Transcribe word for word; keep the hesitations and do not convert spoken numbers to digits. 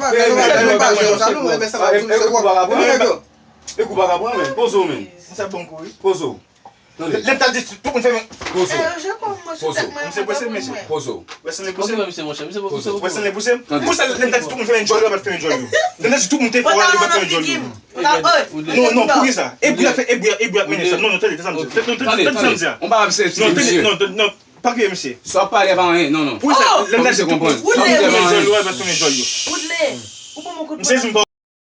pa, lè nou pa, lè nou pa jwe konsa, nou, men sa pa, se kou pa ka pran, men. E kou pa ka pran, men. Poze w, men. Sa bon kou, wi. Poze w. Tande. Lè m t al di tout moun fèmen. Poze w. Poze w. Misye prese, mesye. Poze w. Wè sanble pouse. Misye prese, monchè. Misye prese. Wè sanble pouse. Tande. Pou sa, lè m t al di tout moun fèmen djòl yo, yo pa t fèmen djòl yo. Lè m t al di tout moun te fè, yo pa t fèmen djòl yo. Non, non, pou ki sa? E bri ap fè, e bri, e bri ap mennen sa. Non, non, tande, tande sa m di. Tande, tande sa m di a. On pa ap sèvi misye. Non, tande, non, non, non. Pa kriye misye. Sa w ap pale a pa anyen, non, non. Pou sa, lè m t al di tout moun, tout moun fèmen djòl yo, yo pa t fèmen djòl yo. Misye di m pa